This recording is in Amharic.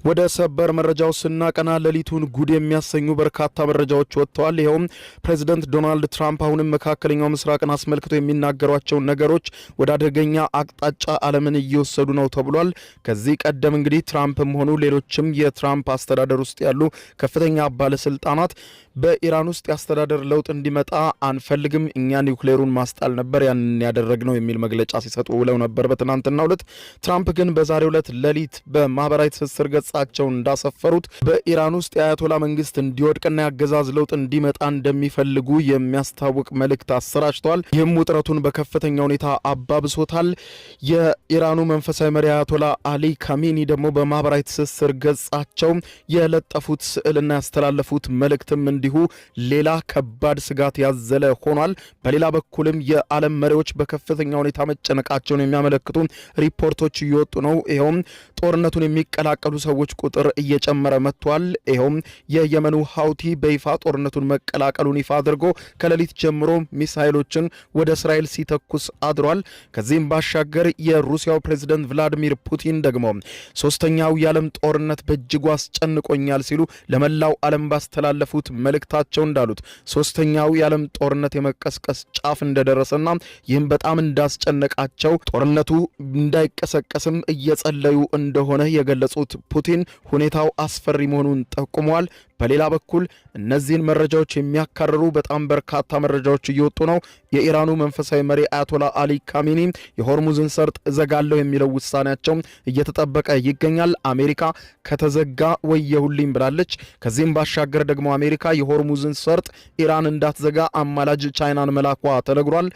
ወደ ሰበር መረጃው ስናቀና ሌሊቱን ጉድ የሚያሰኙ በርካታ መረጃዎች ወጥተዋል። ይኸውም ፕሬዚደንት ዶናልድ ትራምፕ አሁንም መካከለኛው ምስራቅን አስመልክቶ የሚናገሯቸው ነገሮች ወደ አደገኛ አቅጣጫ ዓለምን እየወሰዱ ነው ተብሏል። ከዚህ ቀደም እንግዲህ ትራምፕም ሆኑ ሌሎችም የትራምፕ አስተዳደር ውስጥ ያሉ ከፍተኛ ባለስልጣናት በኢራን ውስጥ የአስተዳደር ለውጥ እንዲመጣ አንፈልግም፣ እኛ ኒውክሌሩን ማስጣል ነበር ያንን ያደረግነው የሚል መግለጫ ሲሰጡ ውለው ነበር በትናንትናው ዕለት። ትራምፕ ግን በዛሬው ዕለት ሌሊት በማህበራዊ ትስስር ገጻቸው እንዳሰፈሩት በኢራን ውስጥ የአያቶላ መንግስት እንዲወድቅና የአገዛዝ ለውጥ እንዲመጣ እንደሚፈልጉ የሚያስታውቅ መልእክት አሰራጭተዋል። ይህም ውጥረቱን በከፍተኛ ሁኔታ አባብሶታል። የኢራኑ መንፈሳዊ መሪ አያቶላ አሊ ካሚኒ ደግሞ በማህበራዊ ትስስር ገጻቸው የለጠፉት ስዕልና ያስተላለፉት መልእክትም እንዲሁ ሌላ ከባድ ስጋት ያዘለ ሆኗል። በሌላ በኩልም የዓለም መሪዎች በከፍተኛ ሁኔታ መጨነቃቸውን የሚያመለክቱ ሪፖርቶች እየወጡ ነው። ይኸውም ጦርነቱን የሚቀላቀሉ ሰዎች ቁጥር እየጨመረ መጥቷል። ይኸውም የየመኑ ሀውቲ በይፋ ጦርነቱን መቀላቀሉን ይፋ አድርጎ ከሌሊት ጀምሮ ሚሳይሎችን ወደ እስራኤል ሲተኩስ አድሯል። ከዚህም ባሻገር የሩሲያው ፕሬዝደንት ቭላዲሚር ፑቲን ደግሞ ሶስተኛው የዓለም ጦርነት በእጅጉ አስጨንቆኛል ሲሉ ለመላው ዓለም ባስተላለፉት መልእክታቸው እንዳሉት ሶስተኛው የዓለም ጦርነት የመቀስቀስ ጫፍ እንደደረሰና ይህም በጣም እንዳስጨነቃቸው፣ ጦርነቱ እንዳይቀሰቀስም እየጸለዩ እንደሆነ የገለጹት ፑቲን ሁኔታው አስፈሪ መሆኑን ጠቁመዋል። በሌላ በኩል እነዚህን መረጃዎች የሚያካርሩ በጣም በርካታ መረጃዎች እየወጡ ነው። የኢራኑ መንፈሳዊ መሪ አያቶላ አሊ ካሚኒ የሆርሙዝን ሰርጥ እዘጋለሁ የሚለው ውሳኔያቸው እየተጠበቀ ይገኛል። አሜሪካ ከተዘጋ ወየሁልኝ ብላለች። ከዚህም ባሻገር ደግሞ አሜሪካ የሆርሙዝን ሰርጥ ኢራን እንዳትዘጋ አማላጅ ቻይናን መላኳ ተነግሯል።